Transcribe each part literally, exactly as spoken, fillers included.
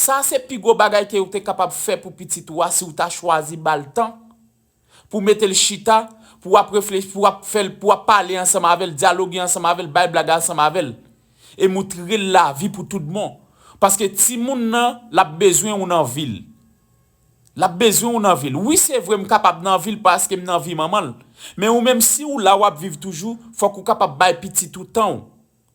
Sa se pi gwo bagay ke ou te kapab fè pou pitit ou a si ou ta chwazi ba l tan pou mete l chita, pou w ap reflechi, pou w ap fè l, pou w ap pale ansanm avè l, dyaloge ansanm avè l, bay blag ansanm avè l, e moutre l lavi pou tout bon. Paske timoun nan, l ap bezwen ou nan vi l. L ap bezwen ou nan vi l. Wi, se vre, m kapab nan vi l paske m nan vi manman l. Men ou menm, si ou la, w ap viv toujou, fòk ou kapab bay pitit ou tan w.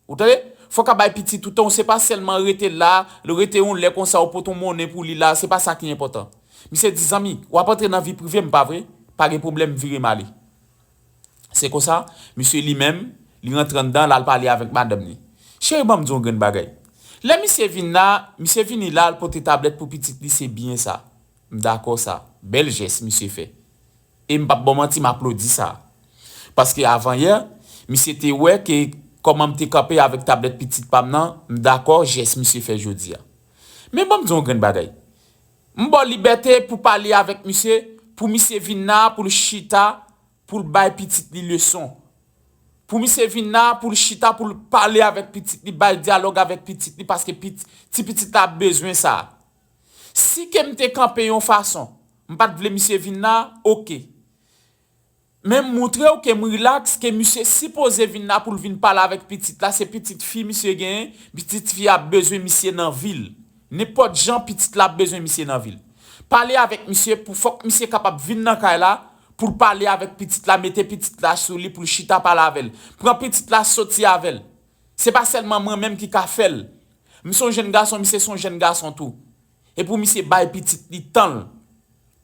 Ou tande? Fòk a bay pitit ou tan w, se pa sèlman rete la, rete yon lè konsa ou pote yon monnen pou li la, se pa sa ki enpòtan. Misye di, zanmi, w ap antre nan vi prive m, pa vre? Pa gen pwoblèm, vire m ale. Se konsa, misye li menm, li rantre anndan, l al pale avèk madanm li. Cheri, ban m di w yon grenn bagay. Lè misye vin la, misye vini la, l pote tablèt pou pitit li, se byen sa. M dakò sa. Bèl jès misye fè. E m p ap ba w manti, m aplodi sa. Paske avan yè, misye te wè ke kòman m te kanpe avèk tablèt pitit pa m nan, m dakò jès misye fè jodi a. Men ban m di w yon grenn bagay. M ba w libète pou pale avèk misye, pou misye vin la, pou l chita, pou l bay pitit li leson. Pou misye vin la, pou l chita, pou l pale avèk pitit li, bay dyalòg avèk pitit li, paske pit-, ti pitit la ap bezwen sa. Si ke m te kanpe yon fason, m pa t vle misye vin la, oke. Men m moutre w ke m rilaks, ke misye sipoze vin la pou l vin pale avèk pitit la, se pitit fi misye genyen, pitit fi a ap bezwen misye nan vi l. Nenpòt jan pitit la ap bezwen misye nan vi l. Pale avèk misye pou fòk misye kapab vin nan kay la, pou l pale avèk pitit la, mete pitit la sou li, pou l chita pale avè l. Pran pitit la soti avè l. Se pa sèlman mwen menm ki ka fè l. M se yon jèn gason, misye se yon jèn gason tou. E pou misye bay pitit li tan l.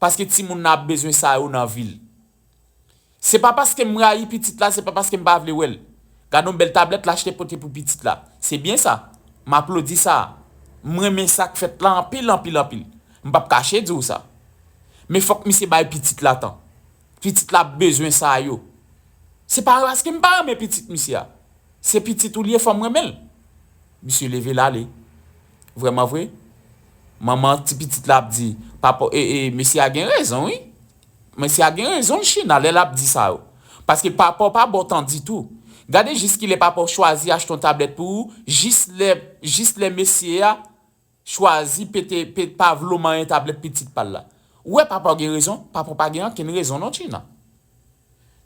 Paske timoun nan ap bezwen sa yo nan vi l. Se pa paske m rayi pitit la, se pa paske m pa vle wè l. Gade yon bèl tablèt l achte pote pou pitit la. Se byen sa. M aplodi sa. M renmen sa k fèt la anpil, anpil, anpil. M p ap kache di w sa. Men fòk misye bay pitit la tan. Pitit la ap bezwen sa yo. Se pa paske m pa renmen pitit misye a. Se pitit ou li ye, fò m renmen l. Misye leve l ale. Vrèman vre. Manman ti pitit la ap di, papa, e, e, mesye a gen rezon, wi. Mesye a gen rezon, China, lè l ap di sa yo. Paske papa w pa ba w tan ditou. Gade jis kilè papa w chwazi achte yon tablèt pou ou, jis lè, jis lè mesye a chwazi pete, pe, pa vle w manyen tablèt pitit pa l la. Ou wè papa w gen rezon, papa w pa gen ankenn rezon non, China.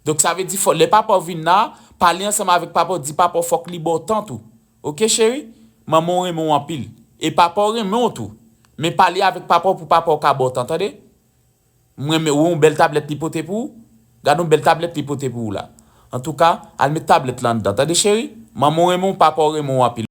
Donk sa vle di fò, lè papa w vin la, pale ansanm avèk papa w, di papa w fòk li ba w tan tou. Oke, cheri? Manman w renmen w anpil. E papa w renmen w tou. Men pale avèk papa w pou papa w ka ba w tan, tande? M renmen, ou wè yon bèl tablèt li pote pou ou? Gade yon bèl tablèt li pote pou ou la. Antouka, al met tablèt la anndan, tande, cheri? Manman w renmen w, papa w renmen w anpil.